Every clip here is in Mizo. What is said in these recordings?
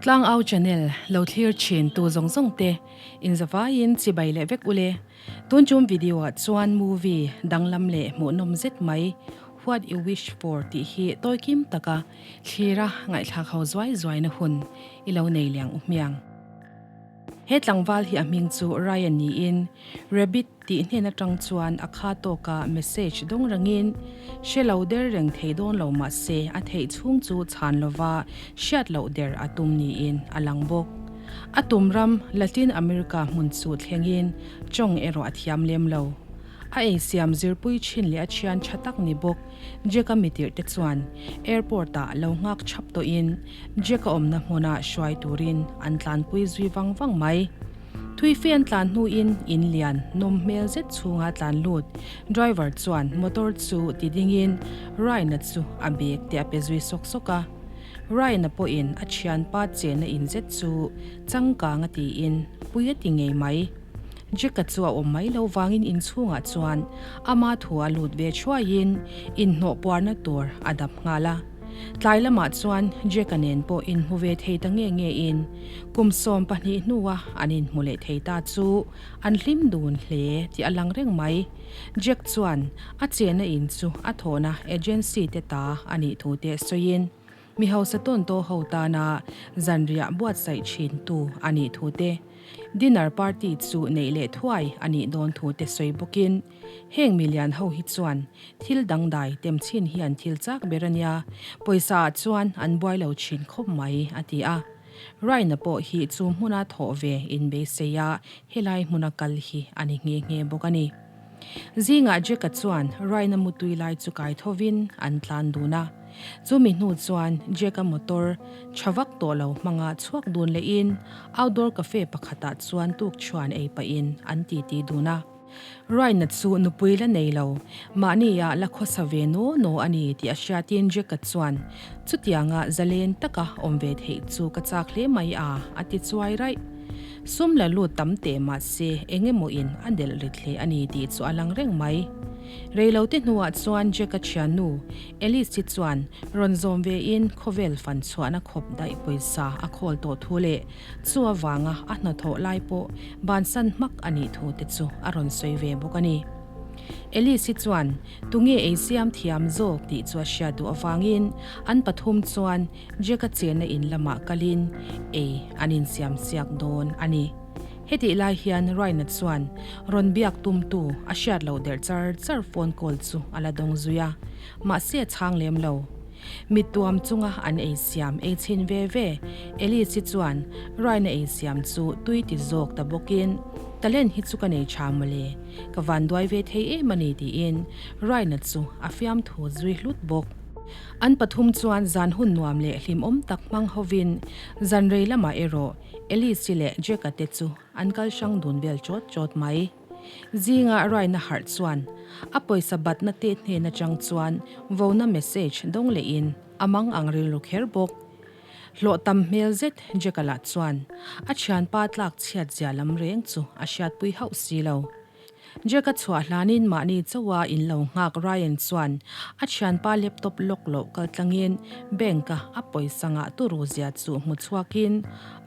Tlangau channel lo thlir thin tu zawng zawng te inzavaiin chibai leh vek ule. Tun chum video ah chuan movie danglam leh hmuhnawm zet mai What You Wish For tih hi tawi kim taka thlira ngaihthlak ho zuai zuaina hun i lo nei liang u hmiang. He tlangval hi a hming chu Ryan niin Rabbit tih hnen atang chuan a kha tawka message dawng rangin hre lo der reng thei dawn lo mahse a theih chhung chu chhan lova hriat loh der a tum niin a lang bawk. A tum ram Latin America hmun chu thlengin tawng erawh a thiam lem lo. A eisiam zirpui thin leh a thian tha tak ni bawk Jack-a mitirh te chuan airport ah lo nghak chhap tawhin Jack-a awmna hmuna hruai turin an tlanpui zui vang vang mai. Thuife an tlan hnuin in lian nawm hmel zet chhunga tlan lut driver chuan motor chu ti dingin Ryan-a chu a bag te a pe zui sawk sawk a. Ryan-a pawhin a thianpa chenna in zet chu changkang a tiin pui a ti ngei mai. Jack-a chu a awm mai lo vangin inchhungah chuan ama thu a lut ve thuaiin inhnawh puarna tur a dap nghal a. Tlai lamah chuan Jack-a nen pawh inhmu ve thei ta nge nge in kum 12 hnua an inhmu leh thei ta chu an hlim dun hle tih a lang reng mai. Jack chuan a chenna in chu a thawhna agency te ta a nih thu te sawiin mi hausa tawn tawh ho tana zanriah buatsaih thin tu a nih thu te, dinner party chu neih leh thuai a nih dawn thu te sawi bawkin heng milian ho hi chuan Thil dangdai tem chin hian thil chak ber a nia, pawisa ah chuan an buai lo thin khawp mai, a ti a. Ryan-a pawh hi chu hmuna thawh ve inbeisei a, helai hmuna kal hi a ni nghe nghe bawk a ni. Zingah Jack-a chuan Ryan-a mutui lai chu kai thovin an tlan dun a. Chumi hnu chuan Jack-a motor tha vak tawh lo hmanga chhuak dun lehin outdoor cafe pakhatah chuan tukchhuan ei pahin an titi dun a. Ryan-a chu nupui la nei lo, mahnia la khawsa ve naw naw a ni tih a hriatin Jack-a chuan, Chutianga zalen taka awm ve theih chu ka chak hle mai a, a ti chuai raih. Sum la lut tam teh mah se eng emaw in a delh rit hle a ni tih chu a lang reng mai. Reilote hnuah chuan Jack-a thiannu Alice-i chuan rawn zawm vein khawvel fan chhuahna khawp daih pawisa a khawl tawh thu leh Chu avanga a hnathawh lai pawh bansan hmak a nih thu te chu a rawn sawi ve bawk a ni. Alice-i chuan tunge ei siam thiam zawk tih chu a hriat duh avangin an pathum chuan Jack-a chenna in lamah kalin ei an insiam siak dawn a ni. Hetih lai hian Ryan-a chuan rawn biak tumtu a hriat loh der char char phone call chu a la dawng zui a, mahse a chhang lem lo. Mit tuam chunga an ei siam ei chhin ve ve. Alice-i chuan Ryan-a ei siam chu tui ti zawk ta bawkin, Talent hi chu ka nei tha mawle, ka van duai ve thei em a ni tiin Ryan-a chu a fiamthu zui hlut bawk. An pathum chuan zan hun nuam leh hlimawm tak hmang hovin zan rei lamah erawh Alice-i leh Jack-a te chu an kal hrang dun vel chawt chawt mai. Zinga Ryan-a harh chuan a pawisa batna te hnen atang chuan vona message dawng lehin a mang ang rilru kher bawk. Hlawh tam hmel zet Jack-a lah chuan a thianpa tlak chhiat zia lam reng chu a hriatpui hauh si lo. Jack-a chhuah hlanin mahni chauha in lo nghak Ryan chuan a thianpa laptop lock loh kal tlangin bank-a a pawisa ngah turu zia chu hmu chhuakin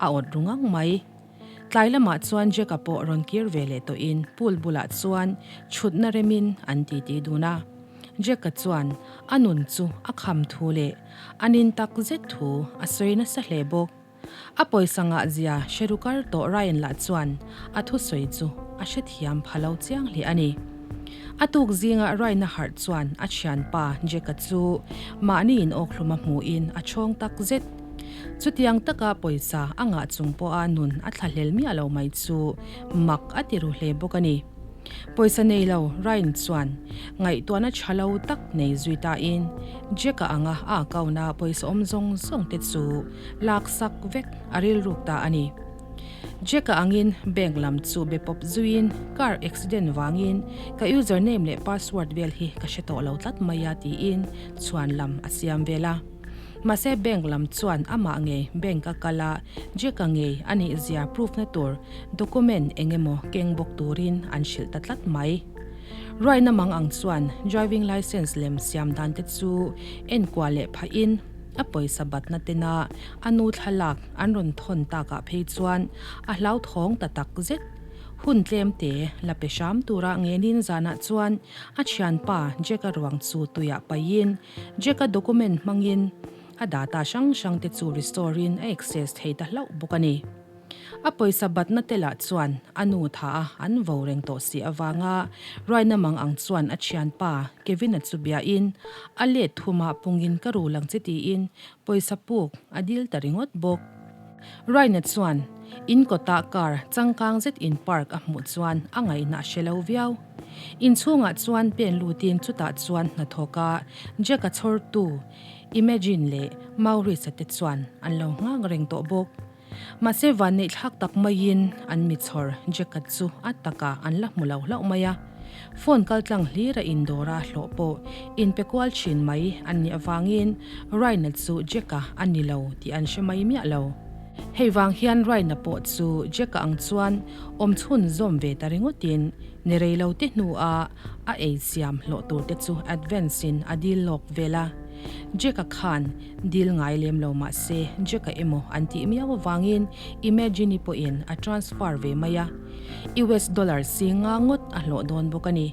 a awt ru ngang mai. Tlai lamah chuan Jack-a pawh rawn kir ve leh tawhin pool bulah chuan chhutna remin an titi dun a. Jack-a chuan a nun chu a kham thu leh a nin tak zet thu a sawi nasa hle bawk. A pawisa ngah zia hre ru kar tawh Ryan lah chuan a thusawi chu a hrethiam pha lo chiang hle a ni. A tuk zingah Ryan-a harh chuan a thianpa Jack-a chu mahni in awkhlum a hmuhin a chhawng tak zet. Chutiang taka pawisa a ngah chung pawha nun a thlahlel miah lo mai chu mak a ti ru hle bawk a ni. Pawisa nei lo Ryan chuan ngaihtuahna tha lo tak nei zui tain Jack-a anga a account-a pawisa awm zawng zawng te chu laksak vek a rilruk ta a ni. Jack-a angin bank lam chu be pawp zuiin car accident vangin ka username leh password vel hi ka hre tawh lo tlat mai a tiin chhuan lam a siam vel a. Mahse bank lam chuan amah ngei bank a kal a, Jack-a ngei a nih zia proof na tur document eng emaw keng bawk turin an hrilh ta tlat mai. Ruaina mang ang chuan driving licence lem siam dan te chu enkuah leh phahin. A pawisa batna tena a nu thlalak an rawn thawn takah phei chuan a hlauthawng ta tak zet. Hun tlem te la pe hram tura ngenin zanah chuan a thianpa Jack-a ruang chu tuiah paihin Jack-a document hmangin a data hrang hrang te chu restore in a access thei ta hlauh bawk a ni. A pawisa batna te lah chuan a nu tha a an vo reng tawh si avanga Ryan-a mang ang chuan a thianpa Kevin-a chu biahin a let thumah pungin ka rul ang che tiin pawisa puk a dil ta ringawt bawk. Ryan-a chuan in kawtah car changkang zet in park a hmuh chuan a ngaihna a hre lo viau. Inchhungah chuan pen lutin chutah chuan hnathawka Jack-a chhawrtu Imagine leh Maurice-a te chuan an lo nghak reng tawh bawk. Mahse vanneih thlak tak maiin an mi chhawr Jack-a chu a takah an la hmu lo hlauh mai a. Phone kal tlang hlir a indawr a hlawh pawh inpe kual thin mai an nih avangin Ryan-a chu Jack-a a ni lo tih an hre mai miah lo. Hei vang hian Ryan-a pawh chu Jack-a ang chuan awm chhun zawm ve ta ringawtin ni rei lo te hnua a ei siam hlawh tur te chu advance-in a dil lawk vel a. Jack-a khan Dil ngai lem lo mah se Jack-a emaw an tih miau avangin Imagine-i pawhin a transfer ve mai a, US dollar si nga ngawt a hlawh dawn bawk a ni.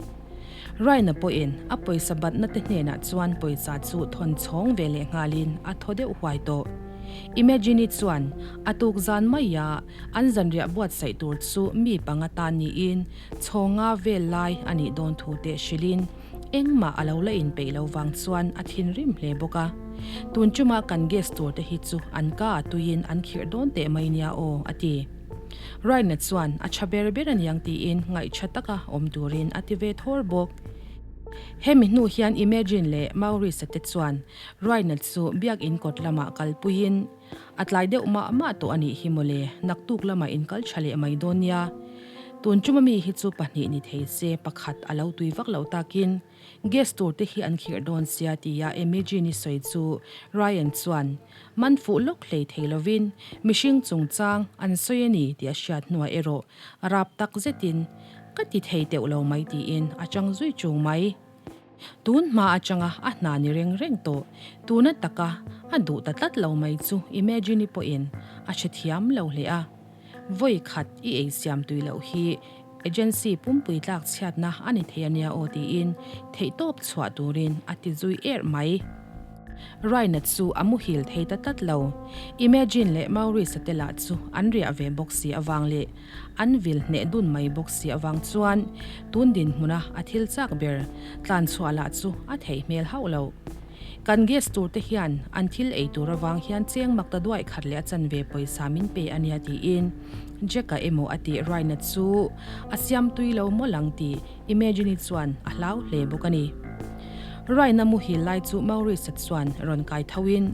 Ryan-a pawhin a pawisa batna te hnenah chuan pawisa chu thawn chhawng ve leh nghalin a thaw deuh huai tawh. Imagine-i chuan a tuk zan maia an zanriah buatsaih tur chu mi panga tan niin chhawnga vel lai a nih dawn thu te hrilhin Engmah a lo la inpeih lo vang chuan a thinrim hle bawk a. Tun chuma kan guest tur te hi chu an ka a tuiin an khirh dawn teh mai nia aw, a ti. Ryan-a chuan a tha ber ber aniang tiin ngaihṭha taka awm turin a ti ve thawr bawk. Hemi hnu hian Imagine leh Maurice-a te chuan Ryan-a chu biakin kawt lamah kalpuiin a tlai deuh mah mah tawh a nih hi mawle, naktuk lamah inkal ṭha leh mai dawn nia. Tun chuma mi hi chu pahnih ni thei se pakhat a lo tui vak loh takin gas tur te hi an khirh dawn sia tia Emmy-Jean-i sawi chu Ryan chuan man fuh lawk hlei thei lovin mihring chungchang an sawi a ni tih a hriat hnuah erawh rap tak zetin ka ti thei teuh lo mai tiin a chang zui chung mai. Tun hma atanga a hna ni reng reng tawh tuna taka a duh ta tlat lo mai chu Imagine-i pawhin a hrethiam lo hle a. Vawi khat i ei siam tui loh hi agency pumpui tlak chhiatna a ni thei a nia aw tiin theihtawp chhuah turin a ti zui erh mai. Ryan-a chu a muhil thei ta tlat lo. Imagine leh Maurice-a te lah chu an riah ve bawk si avang leh an vil hneh dun mai bawk si avang chuan tun dinhmuna a thil chak ber tlan chhuah lah chu a theih hmel hauh loh. Kan guest tur te hian an thil ei tur avang hian cheng mak ta duai khat leh a chanve pawisa min pe a nia tiin Jack-a emaw a tih Ryan-a chu a siam tui lo mawlh ang tih Imagine-i chuan a hlau hle bawk a ni. Ryan-a muhil lai chu Maurice-a chuan rawn kai thoin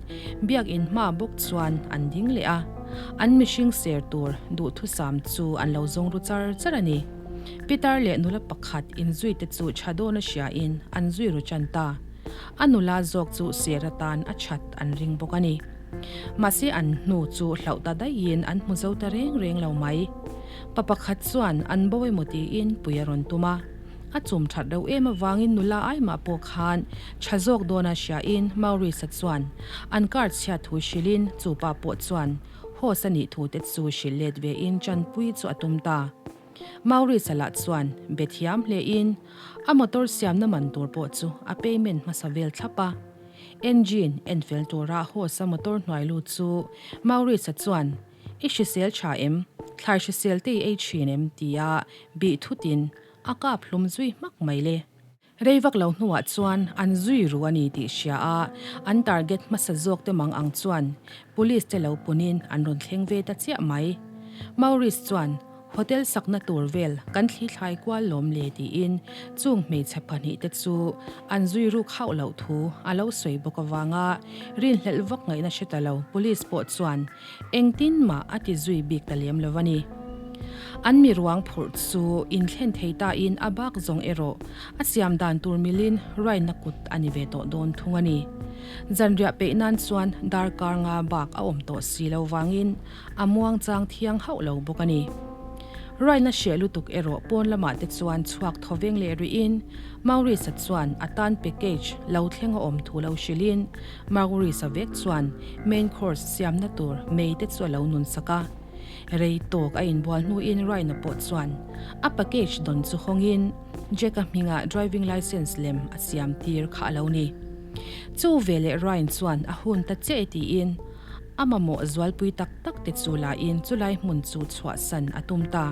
biakin hma bawk chuan an ding leh a, an mihring ser tur duhthusam chu an lo zawng ru char char a ni. Pitar leh nula pakhat inzui te chu tha dawn a hriain an zui ru tan ta. A nula zawk chu ser atan a that an ring bawk a ni. Mahse an hnu chu hlauh ta daihin an hmu zo ta reng reng lo mai. Pa pakhat chuan an bo emaw tiin pui a rawn tum a. A chum that reuh em avangin nula aimah pawh khan tha zawk dawna hriain Maurice-a chuan an car chhiat thu hrilhin chu pa pawh chuan host a nih thu te chu hrilh let vein chanpui chu a tum ta. Maurice-a lah chuan be thiam hlein a motor siamna man tur pawh chu a payment hmasa vel thlap a. Engine en fel tura host-a motor hnuai lut chu Maurice-a chuan I hrisel tha em? Thlai hrisel te i ei thin em? tia bih thutin a kap hlum zui hmak mai le. Rei vak lo hnuah chuan an zui ru a ni tih hria a, an target hmasa zawk te mang ang chuan police te lo punin an rawn thleng ve ta chiah mai. Maurice chuan hotel sakna tur vel kan thli thlai kual lawm le tiin chung hmeichhe pahnih te chu an zui ruk hauh loh thu a lo sawi bawk avanga rinhlelh vak ngaihna hre ta lo police pawh chuan Engtin mah a ti zui bik ta lem lo a ni. An mi ruang phurh chu inthlen thei tain a bak zawng erawh a siam dan tur milin Ryan-a kut a ni ve tawh dawn thung a ni. Zanriah peih nan chuan darkar nga bak a awm tawh si lo vangin a muang chang thiang hauh lo bawk a ni. Ryan-a hreh lutuk erawh pawn lamah te chuan chhuak thaw veng leh rihin Maurice-a chuan a tan package lo thleng a awm thu lo hrilhin Maurice-a vek chuan main course siamna tur mei te chu a lo nun sak a. Rei tawk a inbual hnuin Ryan-a pawh chuan a package dawn chu hawngin Jack-a hminga driving licence lem a siam tir kha a lo ni. Chu veleh Ryan chuan a hun ta chiah e tiin a mamawh zualpui tak tak te chu lain chulai hmun chu chhuahsan a tum ta.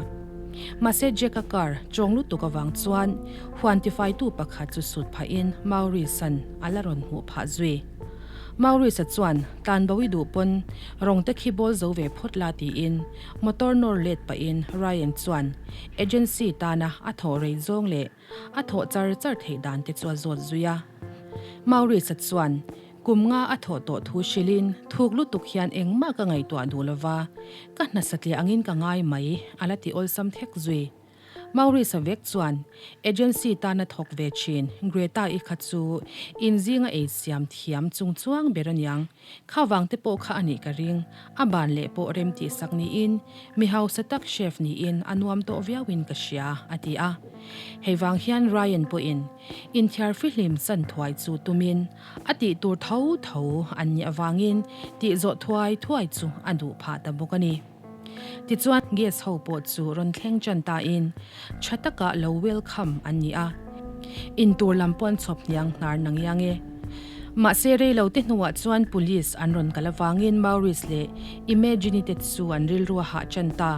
Mahse Jack-a car chawng lutuk avang chuan huan tifaitu pakhat chu sut phahin Maurice-a'n a la rawn hmuh phah zui. Maurice-a chuan tlanbo i duh pawn rawng te khi bawl zo ve phawt la tiin motor nawr let pahin Ryan chuan agency tana a thawh rei zawng leh a thawh char char theih dan te chu a zawt zui a. Maurice-a chuan kum nga a thawh tawh thu hrilhin thuk lutuk hian engmah ka ngaihtuah duh lova, ka hna satliah angin ka ngai mai a la ti awlsam thek zui. Maurice-a vek chuan agency tana thawk ve thin Greta-i kha chu inzinga ei siam thiam chung chuang ber aniang. Kha vang te pawh kha a nih ka ring. A ban leh pawh rem tih sak niin mi hausa tak chef niin a nuam tawh viauin ka hria, a ti a. Hei vang hian Ryan pawhin inthiar fihlim chan thuai chu tumin a tih tur tho tho an nih avangin tih zawh thuai thuai chu a duh phah ta bawk a ni. Tichuan guest ho pawh chu rawn thleng tan ta in tha taka lo welcome an ni a, intur lam pawh an chhawp hniang hnar nang iang e. Mahse rei lo te hnuah chuan police an rawn kal avangin Maurice leh Imagine te chu an rilru a hah tan ta.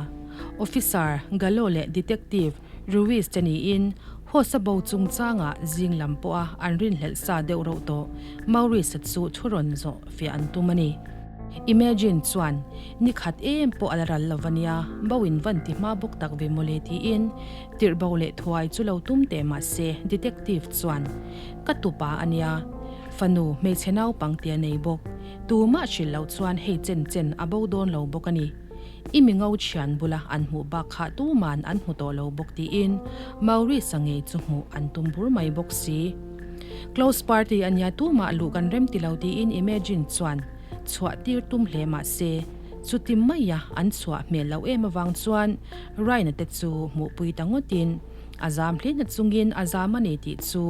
Officer Gallo leh Detective Ruiz te niin Hosa bo chungchangah zing lam pawha an rinhlelh sa deuh reuh tawh Maurice-a chu thu rawn zawh fiah an tum a ni. Imagine chuan ni khat em pawh a la ral lo va nia, bo in van ti hma bawk tak ve mawle tiin tirh bo leh thuai chu lo tum teh mah se detective chuan ka tupa a nia, fanu hmeichhe naupang tia nei bawk, tumah hrilh loh chuan hei chen chen a bo dawn lo bawk a ni. I mi ngo thian bula an hmuh bak kha tuman an hmu tawh lo bawk tiin Maurice-a ngei chu hmuh an tum bur mai bawk si. Close party a nia tumah luh kan rem ti lo tiin Imagine chuan chhuah tir tum hle mah se chuti maia an chhuah hmel loh em avang chuan Ryan-a te chu hmuhpui ta ngawtin a zam hle na chungin a zam a ni tih chu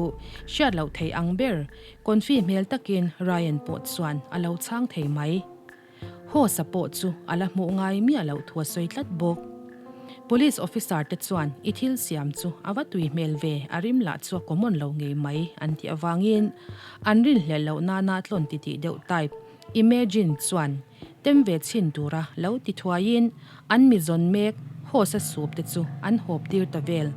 hriat loh theih ang ber confi hmel takin Ryan pawh chuan a lo chhang thei mai. Hosa pawh chu a la hmuh ngai miah loh thu a sawi tlat bawk. Police officer te chuan i thil siam chu a va tui hmel ve, a rim lah chu a common lo ngei mai an tih avangin an rinhlelh loh nana tlawn titih deuh type Imagine chuan tem ve chhin tura lo ti thuaiin an mi zawn mek Hosa soup te chu an hawp tir ta vel.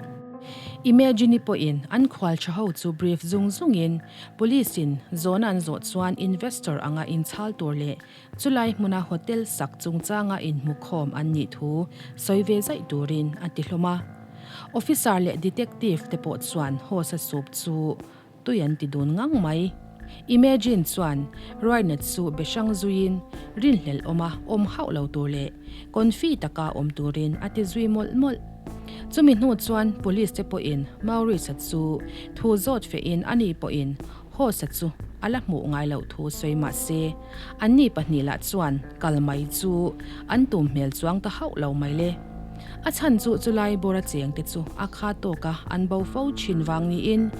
Imagine-i pawhin an khual tha ho chu brief zung zungin Police in zawhna an zawh chuan investor anga inchhal tur leh chulai hmuna hotel sak chungchanga inhmukhawm an nih thu sawi ve zaih turin a ti hlawm a. Officer leh detective te pawh chuan hawsa sup chu tui an ti dun ngang mai. Imagine chuan Ryan-a chu be hrang zuiin rinhlelh awma awm hauh lo tur leh confi taka awm turin a ti zui mawlh mawlh. Chumi hnu chuan Police te pawhin Maurice-a chu thu zawt fehin ani pawhin Hosa chu a la hmuh ngai loh thu sawi mah se, anni pahnih lah chuan kal mai chu an tum hmel chuang ta hauh lo mai le. A chhan chu chulai bawra cheng te chu a kha tawka an bo fo thin vang niin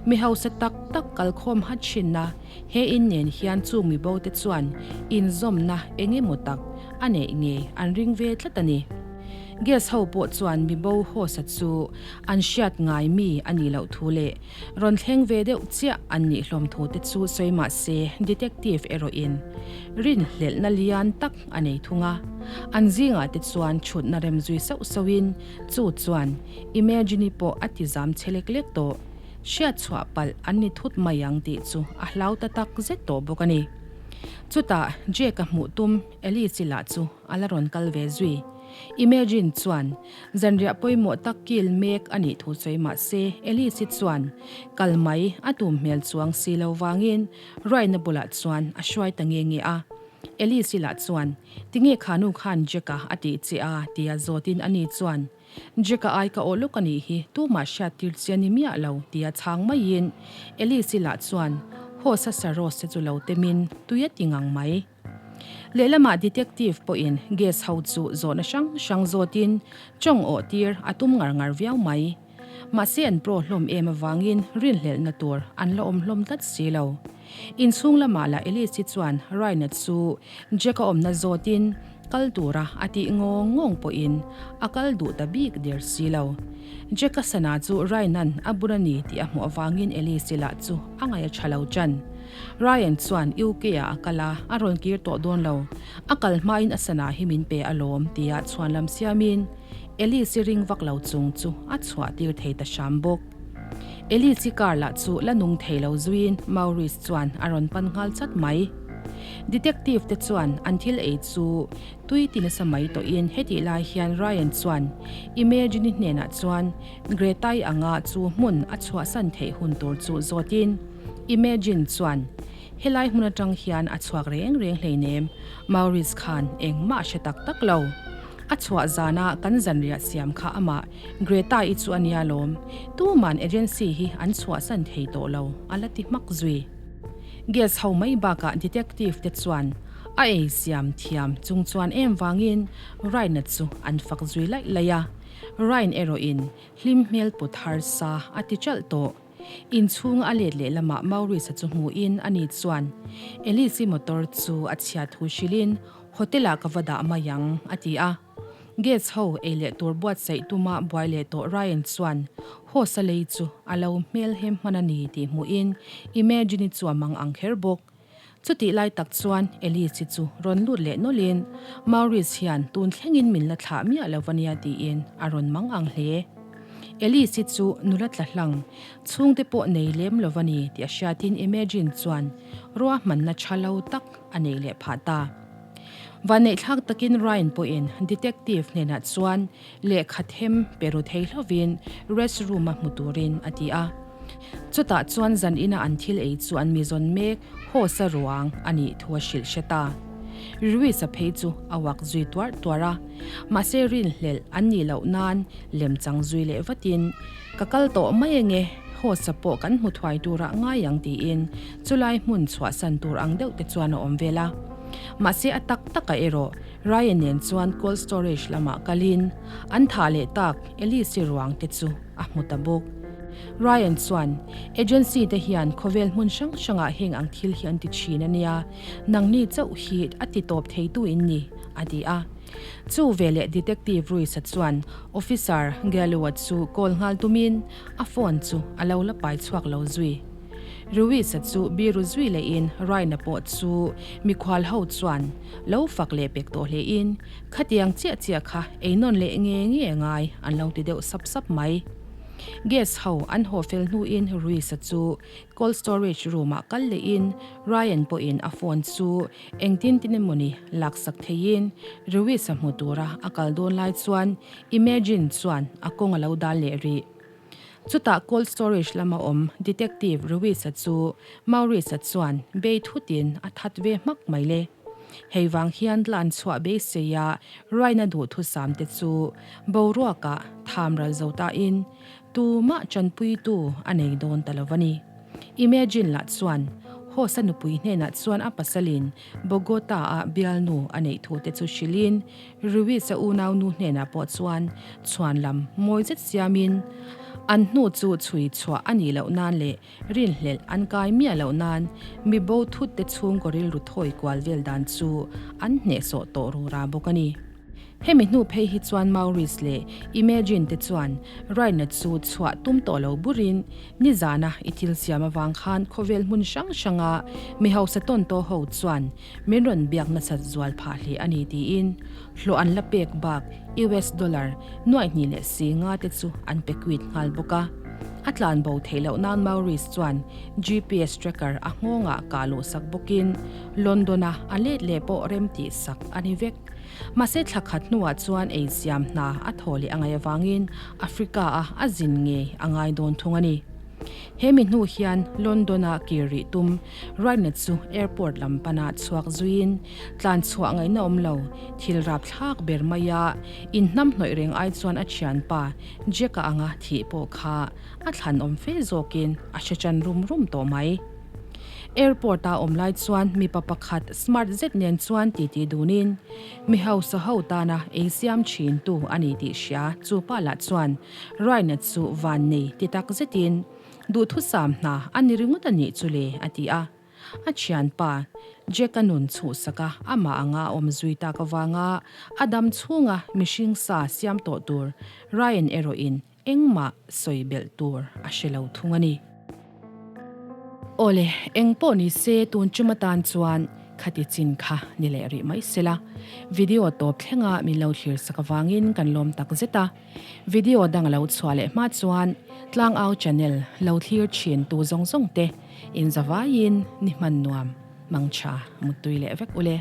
mi hausa tak tak kalkhawm hat thinna he in nen hian chung mi bo te chuan inzawmna eng emaw tak a neih ngei an ring ve tlat a ni. Guest ho pawh chuan mi bo hawsa chu an hriat ngai mi a nih loh thu leh rawn thleng ve deuh chiah an nih hlawm thu te chu sawi mah se detective erawhin rinhlelhna lian tak a nei thung a. An zingah te chuan chhutna rem zui sauh sauhin chu chuan Imagine-i pawh a ti zam che lek lek tawh. Hriat chhuah palh an ni thut mai ang tih chu a hlau ta tak zet tawh bawk a ni. Chutah Jake-a hmuh tum Alice-i lah chu a la rawn kal ve zui. Imagine chuan zanriah pawimawh tak kil mek a nih thu sawi mah se Alice-i chuan kal mai a tum hmel chuang si lo vangin Ryan-a bulah chuan a hruai ta nge nge a. Alice-i lah chuan, Tinge khanu khan Jack-a a tih che a? tia zawtin ani chuan, Jack-a ai ka aw lawk a nih hi, tumah hriat tir che a ni miah lo, tia chhang maiin Alice-i lah chuan Hosa Saros te chu lo temin tui a ti ngang mai. Lehlamah detective pawhin guest ho chu zawhna hrang hrang zawtin tawng awh tir a tum ngar ngar viau mai. Mahse an pro hlawm em avangin rinhlelhna tur an la awm hlawm tlat si lo. Inchhung lamah lah Elise-i chuan Ryan-a chu Jack-a awmna zawtin kal tura a tih ngawng ngawng pawhin a kal duh ta bik der si lo. Jack-a sana chu Ryan-a'n a bun a ni tih a hmuh avangin Elise-i lah chu a ngaih a tha lo ṭan. Ryan chuan UK-ah a kal a, a rawn kir tawh dawn lo. A kal hmain a sana hi min pe alawm tia chhuanlam siamin Elise-i ring vak lo chung chu a chhuah tir thei ta hram bawk. Elise-i car lah chu la nung thei lo zuiin Maurice chuan a rawn pan nghal chat mai. Detective te chuan an thil ei chu tui ti nasa mai tawhin hetih lai hian Ryan chuan Imagine-i hnenah chuan Greta-i anga chu hmun a chhuahsan theih hun tur chu zawtin Imagine chuan Helai hmun atang hian a chhuak reng reng hleinem, Maurice khan engmah a hre tak tak lo. A chhuah zana kan zanriah siam kha amah Greta-i chu a nia lawm, tuman agency hi an chhuahsan thei tawh lo, a la ti hmak zui. Guest ho mai bakah detective te chuan a ei siam thiam chung chuan em vangin Ryan-a chu an fak zui laih laih a, Ryan erawhin hlim hmel put harsa a ti ṭalh tawh. Inchhunga a let leh lamah Maurice-a chu hmuhin ani chuan Elise-i motor chu a chhiat thu hrilhin Hotel-ah ka va dah mai ang a ti a. Guest ho ei leh tur buatsaih tuma buai leh tawh Ryan chuan Host-a lei chu a lo hmelhem hman a ni tih hmuhin Imagine-i chu a mang ang kher bawk. Chutih lai tak chuan Elise-i chu rawn lut leh nawlhin Maurice hian tun thlengin min la thlah miah lo va nia tiin a rawn mang ang hle. Elise-i chu nula tla hlang, chhungte pawh nei lem lo va ni tih a hriatin Imagine chuan ruahmanna tha lo tak a nei leh phah ta. Vanneihthlak takin Ryan pawhin detective hnenah chuan lehkha them pe ru thei hlovin rest room-a hmu turin a ti a. Chutah chuan zan ina an thil ei chu an mi zawn mek Hosa ruang a nih thu a hrilh hre ta. Ruiz-a phei chu a uak zui tuarh tuarh a, mahse rinhlelh an nih loh nan lem chang zui leh vatin, Ka kal tawh mai ange, Hosa pawh kan hmu thuai turah ngai ang tiin chulai hmun chhuahsan tur ang deuh te chuan a awm vel a. Mahse a tak takah erawh Ryan nen chuan cold storage lamah kalin an thah leh tak Elise-i ruang te chu a hmu ta bawk. Ryan chuan, Agency te hian khawvel hmun hrang hrangah heng ang thil hi an ti thin a nia, nangni chauh hi a ti tawp theitu in ni, a ti a. Chu veleh Detective Ruiz-a chuan Officer Gallo-a chu call nghal tumin a phone chu a lo la pai chhuak lo zui. Ruiz-a chu biru zui lehin Ryan-a pawh chu mikhual ho chuan lo fak leh pek tawh hlein khatiang chiah chiah kha einawn leh nge nge ngai an lo ti deuh sap sap mai. Guest ho an haw fel hnuin Ruiz-a chu cold storage room-ah kal lehin Ryan pawhin a phone chu engtin tin emawni laksak theiin Ruiz-a hmu tura a kal dawn lai chuan Imagine chuan a kawng a lo dal leh rih. Chutah cold storage lama awm Detective Ruiz-a chu Maurice-a chuan bei thutin a that ve hmak mai le. Hei vang hian tlan chhuah beisei a Ryan-a duhthusam te chu boruakah tham ral zo tain tumah tanpuitu a nei dawn ta lo a ni. Imagine lah chuan Hosa nupui hnenah chuan a pasalin Bogota-a bialnu a neih thu te chu hrilhin Ruiz-a unaunu hnenah pawh chuan chhuanlam mawi zet siamin an hnu chu chhui chhuah a nih loh nan leh Rinhlelh an kai miah loh nan mi bo thut te chhungkaw rilru thawi kual vel dan chu an hnehsawh tawh rura bawk a ni. Hemi hnu phei hi chuan Maurice leh Imagine te chuan Ryan-a chu chhuah tum tawh lo burin nizana i thil siam avang khan khawvel hmun hrang hranga mi hausa tawn tawh ho chuan min rawn biak nasat zual phah hle a ni tiin hlawh an la pek bak US dollar nuaihnih leh si nga te chu an pe quit nghal bawk a. A tlan bo theih loh nan Maurice chuan GPS tracker a nghawngah kah luh sak bawkin London-a a let leh pawh rem tih sak a ni vek. Mahse thla khat hnuah chuan ei siam hna a thaw leh a ngaih avangin Africa-a a zin ngei a ngai dawn thung a ni. He mi hnu hian London-a kir rih tum Ryan-a chu airport lam pana chhuak zuiin tlan chhuah ngaihna awm lo thil rap thlak ber mai a, inhnam hnawih reng ai chuan a thianpa Jack-a anga thih pawh kha a thlan awm fe zawkin a hre chan rum rum tawh mai. Airport a awm lai chuan mipa pakhat smart zet nen chuan titi dunin mi hausa ho tana ei siam thin tu a ni tih hria. Chu pa lah chuan Ryan-a chu van nei ti tak zetin duhthusam hna a ni ringawt a nih chu le a ti a. A thianpa Jack-a nun chhuhsak a, amah anga a awm zui tak avanga a dam chhunga mihring sa siam tawh tur Ryan erawhin Engmah sawi belh tur a hre lo thung a ni. Awle, eng pawh ni se tun chum atan chuan khati chin kha ni leh rih mai sela. Video tawp thlenga min lo thlir sak avangin kan lawm tak zet a. Video dang a lo chhuah leh hma chuan Tlangau channel lo thlir thin tu zawng zawng te in zavaiin ni hman nuam mangtha muttui leh vek ule.